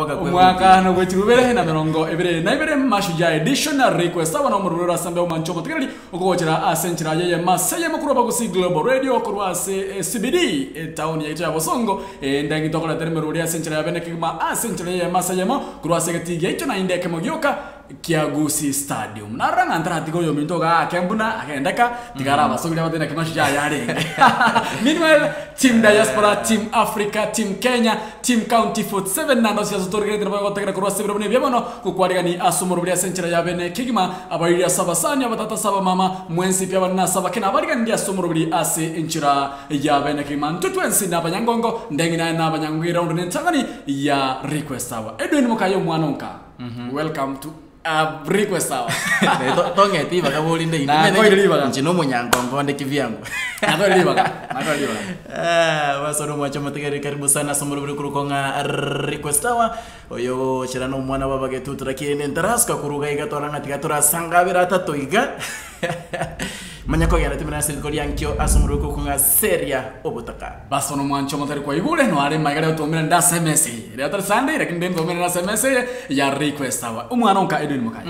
Omwaka bwe 2022 Mashujaa Edition Request aba nomorwere ore ase embe omanche omotegereri okogochera ase enchera aye eyemo ase eyemo korwa Abagusii Global Radio korwa ase CBD etown yaito ya Bosongo ende eng'ito okoretera emerweri ase enchera ya bene kegima ase enchera eyemo ase eyemo korwa ase egetii giaito naende ekemo gioka kia Gusii Stadium. Narora ng'a ntaratiga oyominto iga ake mbuna agendeka, tiga arabasogerie abatebie naki mashujaa aya arenge. Meanwhile, Team Diaspora, Team Africa, Team Kenya, Team County 47 naende ase ase toregerete nabo egotegera korwa ase ebiro buna ebiya bono, gokwarigani ase omoroberi ase enchera ya bene kegima, abairi ase abasani, abatata ase abamama, mwensi pi abanene ase abake na abariganirie ase omoroberi ase enchera ya bene kegima. Intwe twensi nabanyangongo, ndeng'ina aye nabanyangongo eraundi nentang'ani ya request hour. Edwin mokaye omwana onka. Welcome to request hour. Tong'ete ribaga borinde inde. Nakoire ribaga. Inche nomonyangongo onde kivyangu. Nakoire ribaga. Nakoire ribaga. Ah, basore omwache omotegereri karibu sana ase omoroberi okorokwa ng'a request hour oyo ogochera na omwana bw'abagetutu lakini ntarasuka koruga iga tora ng'a tiga torasangabere atato iga manya kogenda timena ase riko ria nkio ase omoroberi okorokwa ng'a seria obotaka. Baso nomwancho omotari kwaigure, noare magega rero twaumerane nde ase emesa eye. Rero tari Sunday, lakini nde ntwaumerane ase emesa eye ya request hour. Omwana onka Edwin Mokaya.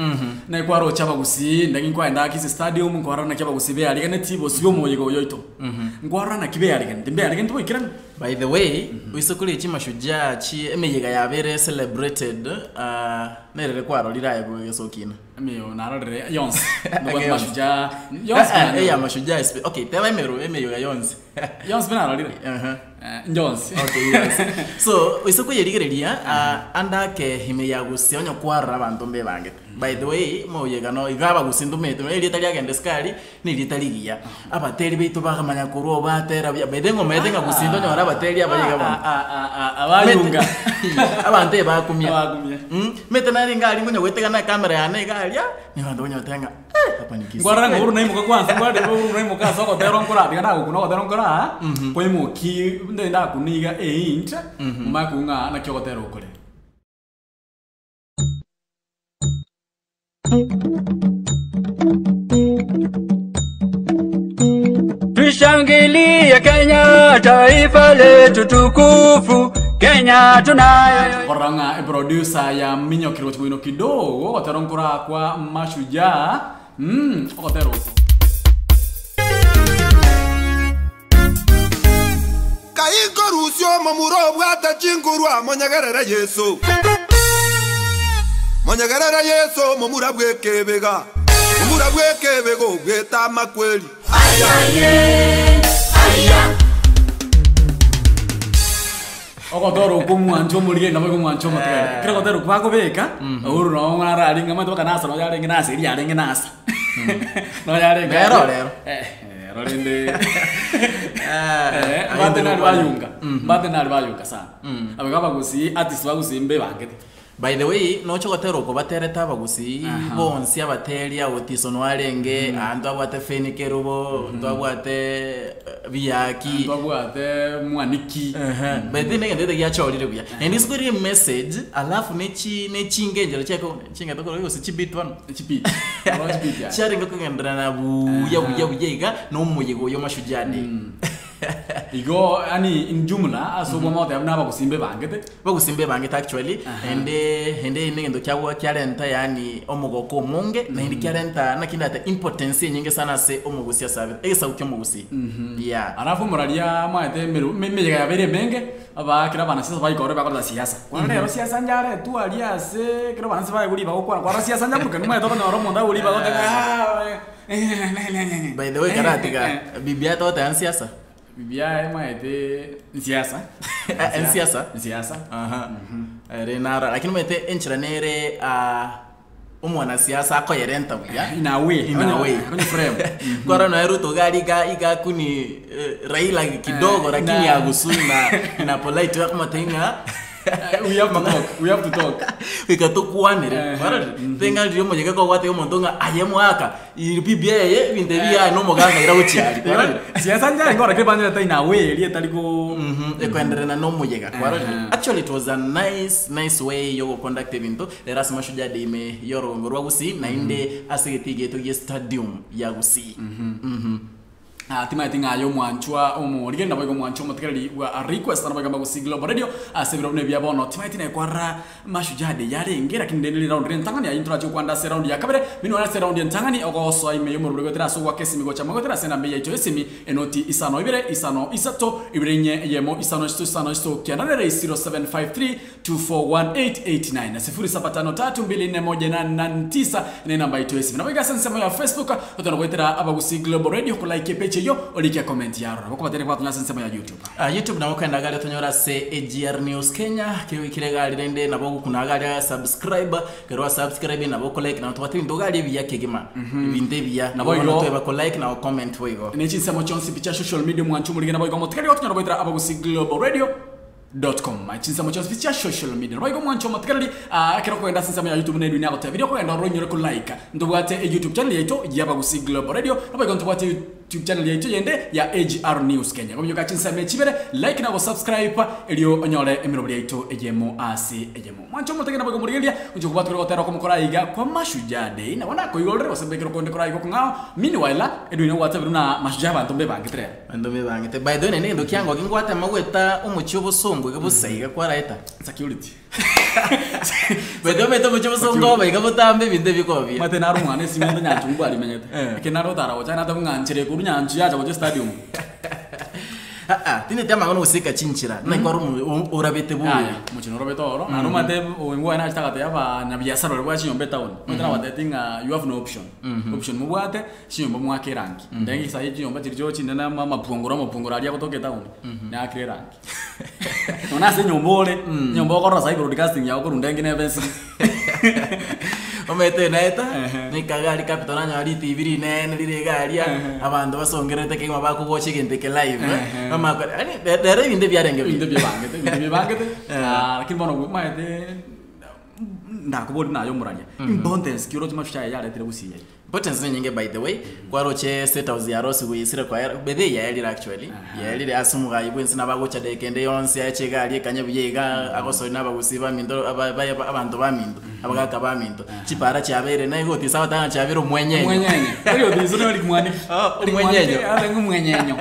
Naye kwaroche abagusii, ndaki nkwaenda Kisii Stadium, nkwarora naki abagusii beariganeti, bosio omoyega oyo oito. Nkwarora naki beariganeti, mbeariganeti boikeranu? By the way, oise koria chimashujaa chi emeyega yabeire celebrated ah, nerere kwarorire aye bw'egesokina. Emiyo narorire yonsi. Ake Nobwate yonsi. mashujaa, yonsi Eh, eh, narorire. eya mashujaa espe- okay, teba emero emeyega yonsi. Yonsi buna narorire. Aha. Eh, Yonsi. Okay, yonsi. So, oise koyerigereria, ah, ande ake ime ya gusii onye kwarora abanto mbebangete. By the way, moyegano iga abagusii ntomanyete nonya erieta riagenda esukari, na erieta rigiya. Abateri baito bakamanya korwa oo batera buya, by the way ng'omanyete ng'a gusii ntonyore abateri abaye iga bono. Ah, ah, ah, abayunga. Abanto ebakumia. Abakumia. Omanyete nare iga aria nkonya goetega na ecamera yane iga aria, nigo abanto konya goteba ng'a. Nkwarora ng'a Uhuru naimoka kwanza, nkwarora Uhuru naimoka ase ogotera nkora tiga ndagokuna ogotera nkora aa, kwaimoki nde ndakuna iga einch, omanye kong'a ng'a naki ogotera okore. Tushangilie Kenya, taifa letu tukufu. Kenya tunayo. Korora ng'a eproducer yaminyokire gochia moino kidogo, ogotera nkora kwa Mashujaa, mm, ogotera oko. Kai nkorusia omomura obwate chinguru amonyegerere Yeso. Monyegerere Yeso omomura bw'ekebega, omomura bw'ekebega obwete amakweri. Ogotera okwo omwancho omorigeri nabo igo omwancho omotigari. Ekero ogotera okwo bakobeka, Uhuru nabo ng'a ararenge omanyete mpaka nasa nonya arenge nasa eria yarenge nasa. Nonya arenge Nero aria. rero. Eh, ero rende Eh, mbate nari bayunga, Mhm. mbate nari bayunga sana. Abwo iga abagusii, artist bagusii mbebangete. By the way, noche gotera oko baterete abagusii Aha. bonsi abateri Otiso nwarenge, aa ntwabwate Fenny Kerubo, ntwabwate Biaki. Ntwabwate Mwaniki. Ehe, by the way negento gete giachorire buya. Naende isiko riria emessage alafu ne chi ne chingenchero chiako chingete korwa gose chibeat bono. Chibeat. Korwa chibeat yaye. Chiarenge kogenderana buya buya buya iga na omoyega oyo Mashujaa Day. Igo yaani in jumla ase obwamo ogoteba buna abagusii mbebangete. Abagusii mbebangete actually, naende naende negento kiabo kiarenta yaani omogoko omonge, naende kiarenta naki ndate importance enyinge sana ase omogusii ase abete, egesaku kia omogusii, yeah. Alafu moraria mwaete emeru emeyega yabeire emenge, aba kera abanasiasa baikore bakoreta siasa. Kwana rero siasa njaretwe aria ase ekero abanasiasa baye ribaga gokwana kwarora siasa nyaburukani omanyete okonyora omonto agwo ribaga oteba By the way karatiga, bibi atogoteba nsiasa? Bibi aye omanyete nsiasa. Nsiasa? Nsiasa. Aha. Ere naro lakini omanyete enchera nere ah, omwanasiasa akoyerenta buya. In a way. In a way. Onye frame. Kwarora nonya Ruto iga aria iga iga akuni eh, Raila kidogo Eh, lakini na- agusui na na polite akomotebia ng'a We have to talk. We have to talk. goika tokwanere Eh, kwarorire tenga riria omoyega kogwatebia omonto ng'a aye mwaka iri bibi eye ebinto ebi yaye na omogaka ira gochia aria kwarorire Siasa njarenge korora kere banyarete in a way eria etari go Mhm, ekoenderana na omoyega kwarorire Aha. actually it was a nice nice way yogoconduct ebinto rero ase mashujaa day ime ya orogongo rwa gusii naende ase egetii giaito gie stadium ya gusii Mhm. Ah, timaeti ng'a aye omwanchwa omorigeri naboigo omwanchwa omotegereri bwa request naboigo amagusi global radio ase ebiro buna ebia bono timaeti nekwarora mashujaa day yarenge lakini rende round rentang'ani aye ntorache gokwanda ase round ya kabere minwe ase round entang'ani ogosoa ime y'omorobori goetera ase ogwaka esimi gocha mogoetera ase enamba yaito y'esimi enoti isano ibere isano isato ibere inye eyemo isano isato isano isato kianda nere 0753 241889 0753241889 ne namba yaito y'esimi nabo iga ase ensemo ya facebook otonyara goetera abagusii global radio kolike epage eyio orike comment yarora bokobateria kwatonya ase ensemo ya youtube Ah, youtube nabo okenda gari otonyore ase AGR News Kenya kire gari rende nabo ogokuna gari subscribe kero wa subscribe nabo okolike nabo tobwate ebinto gari ebiya kegima ebinto ebiya Nabo nabo igo- tweba kolike na comment boigo ne chinsemo chionsi pi chia social media mwancho omorige nabo igo omotigareri otonyara goetera abagusii global radio com chinsemo chionsi pi chia social media nabo igo mwancho omotigareri ah, ekero okogenda ase ensemo ya youtube nedwini agotebirie okogenda ororo onyore kolike ntobwate e youtube channel yaito ya abagusii global radio nabo igo ntobwate youtube channel yaito yende ya AGR News Kenya gominyoka chinsemo echibere like na gosubscribe erio onyore emerobori yaito eyemo ase eyemo mwancho omotegere nabo igo morigereria oche kobwatwa gotera okomokora iga kwa mashujaa day nabo nakoigorere gose mbekere okonde kora iga okong'ao meanwhile edwini ogwatebiru na mashujaa abanto mbebangete rero Banto bebangete by the way nende egento kiango kingwatema gweta omochie obosongo iga bosa iga kwaraeta security by the way omanyete omochie obosongo oba iga botambe ebinto ebikoba mate naro omwana esimente nyanchu mbwarimenyete Eh. eke naro otara gocha nate ng'anchere korwa nyanchu yacha gocha stadium Ah, tindeti amang'ana gosika chinchera naki ore orabete Aya, buya mochino orobete oro naende omanyete oingwa nachete agatebia abanyabiasara baria bwa chinyomba etown omanyete nabatebeti ng'a you have no option option mobwate chinyomba mwake erangi ndenge sahi chinyomba chiria chio chinene ama amapunguro amapunguro aria agotoka etown naakire erangi nonya ase enyomba ore enyomba okorora sahi broadcasting yago korwa ndenge nebe ense omanyete naeta Ehe. nikagari capital nanyora ritv rinene rire iga aria abanto basongerete kegima bakogocha egento eke live Ehe. bamakora yaani rero ebinto ebiarenge ebinto buya biebangete ebinto biebangete Ah, lakini bono omanyete ndakobori naye omoraria importance ki oroche mashujaa yaretire gusii yaito importance ni nyinge by the way kwaroche state house yarosi gwisire kwa bethe yaerire actually yaerire ase omogai bwensi nabagocha dekende yonsi ache egari ekanya buya iga agosori nabagusi baminto aba- ba- abanto baminto abagaka baminto chipara chiabeire naigotisa abatanga chiabeire omwenyenyo mwenyenyo oyo dizo no limwani Oh, omwenyenyo. alengo mwenyenyo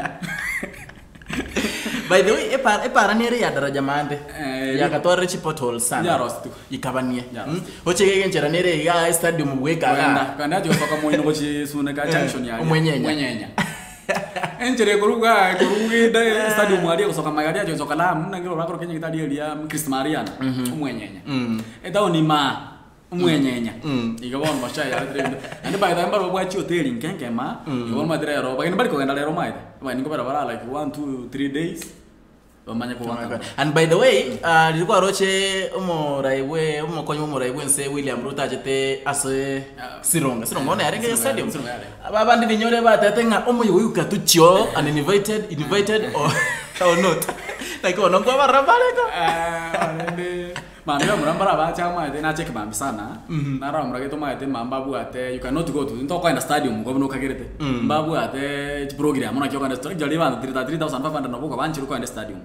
by the way epara epara nere ya daraja mande Eh, yakatwarire chipothole sana Yarosi tu. ikabanie Yarosi. ochegege enchera nere iga stadium kwenda bwekaga kwenda ajosoka moino gochisuneka junction yaria omwenyenya. mwenyenya enchere koruga koruginde stadium aria gosoka magari ajosoka lamu nangiro bakoro kenya gitari eria Chris Mariana omwenyenya etaoni ma omwenyenya iga bono bashaya yaretire ebinto and by the time baro bwachi hoteli nkenkema iga bono matire ero bageni bari kogenda rero maete bageni kobera bara like 1 2 3 days bamanye kubaka and by the way uh, riri kwaroche omorai bwe omokonyi bwa omorai bwense william ruto achete ase sironga sironga one yarenge Sironga stadium Sironga yarenge. aba abandi binyore batete ng'a omoyo oyu katuchio uninvited invited or, or not like ono nkwabarra bareka rende mambe murambara bacha maete na check mambi sana nara murage to maete mamba bwate you cannot go to ntokwenda stadium ngo buno kagerete mbabwate program na kyo stadium jali bantu 3500 nobuka banchiru kwenda stadium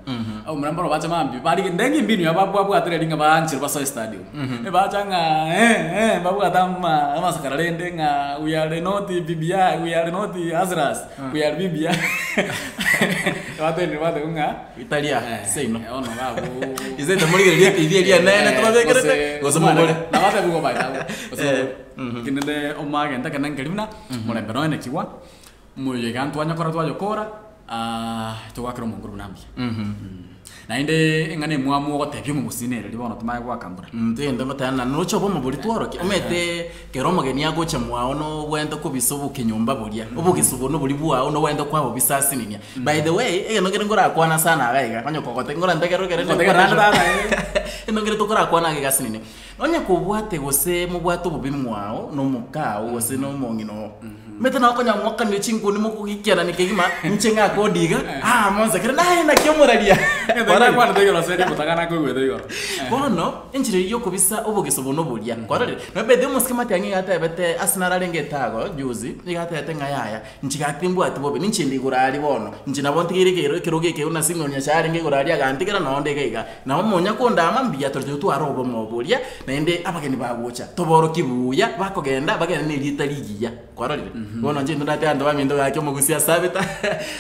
au murambara bacha mambi bari ndengi mbinu ya babwa bwate ringa banchiru basoe stadium e bacha nga eh eh babwata ama amasakara rende nga we are not BBI we are not Azras we are BBI bate bate nga italia seino ono babu isete morigereria tv eria nene tubabekerete gose mogore nabatebugo baitabo kinende omagente kene nkeri buna murembe noene kigwa moyega ntwanyakora twayokora togwakera omonguru buna mbuya naende eng'ana emwamu ogotebia omogusinere ribono tomaye gwakambura tugende ngotana nocho bomo buri tworoke omete kero omogeni agocha mwao nobwende kobisa obokenyomba boria obogesi obo nobori bwao nobwende kwabo bisasininia by the way egento kere ngorakwana sana iga iga onye kogote ngora ntegere kere Ngotegere naende tata, eh. endo kere tokorakwana iga gasinini onye kobwate gose mobwate obobe mwao nomokao gose nomong'ina oo mete nakonya mwakanire chinkuni mokogikianani kegima inche ng'akodiga ah monse kere naye naki omoraria motagana koigwete igoro bono enchera eywo yokobisa obogeso bono boria kwarorire nobethe omosike matiang'i igatebete ase nararenge etago juzi igatebete ng'a yaya inche gati mbwati bobe ninche ndi igoro aria bono inche nabo ntigeire ekero ekero gekeu nase ing'onya charenge igoro aria agantigera nonde iga iga nabo monya kondama mbuya tori totware obomo boria naende abageni bagocha toboroki buya bakogenda bagende na erieta rigiya kwarorire. Bono inche intwe ndate abanto baminto gaki omogusi ase abete,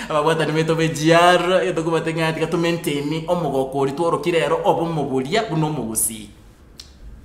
ababwatani baito ba eGR, etokobwate ng'a tiga to maintain omogoko oria tworokire ero obomo boria buna omogusii.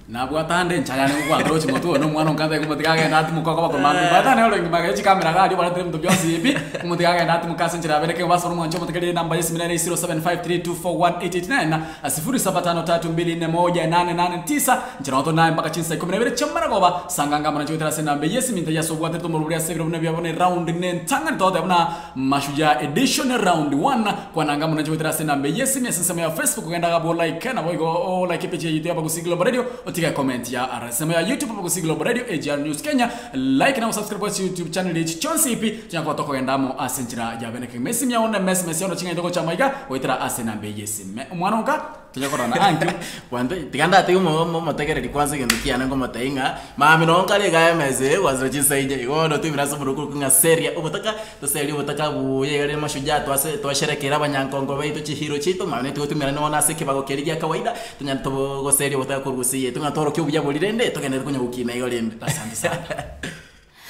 Nabwate ande enchara yane gokwana roche motwe oyo na omwana onkantaki komotiga agende atimoke okoba komambia. But ane ore ngima chikamera iga aria obaretire ebinto bionsi pi, komotiga agende atimoke ase enchera yabere kegima ase omwancho omotegerere enamba ya esimi nere 0753241889, 0753241889, nchera oto naye mpaka chinsa ikomi na ibere chiamaragoba, sanganga amo nainche goetera ase enamba eye esimi ntaiyo ase obwaterete omorobori ase ebiro buna ebiabo ne round ne entang'ani togoteba buna Mashujaa edition round one, kwananga amo nainche goetera ase enamba eye esimi ase ensemo ya Facebook genda iga abwo like naboigo o like epage yaito ya Abagusii Global Radio otige ecomment ya aro ensemo ya YouTube Abagusii Global Radio AGR News Kenya like na gosubscribe ase YouTube channel echi chionsi pi tonya koba tokogenda amo ase enchera ya bene kegima esimi yao na emesmes yao ching'aito gocha amo iga goetera ase enamba eye esime omwana onka tonya kororana ankio. Kwanza tiga ndatege omo- omo- omotegereri kwanza egento kiane nkomotebia ng'a mambia nonye nkare iga emesa eye gwasira chinsa inche igo bono toimera ase omorwoti korokwa ng'a seria obotaka, toserie obotaka buya iga rende mashujaa twase twasherekera abanyankongo baito chihero chiaito mambia nigo toimerane bono ase ekebago keria gia kawaida, tonyare tobo goseria obotaka korwa gose iye tong'a tworokia obuya boria rende togenderere konya gokina igo rende. Asante sana.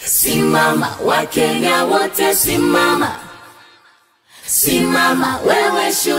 Simama Wakenya wote simama, simama wewe shu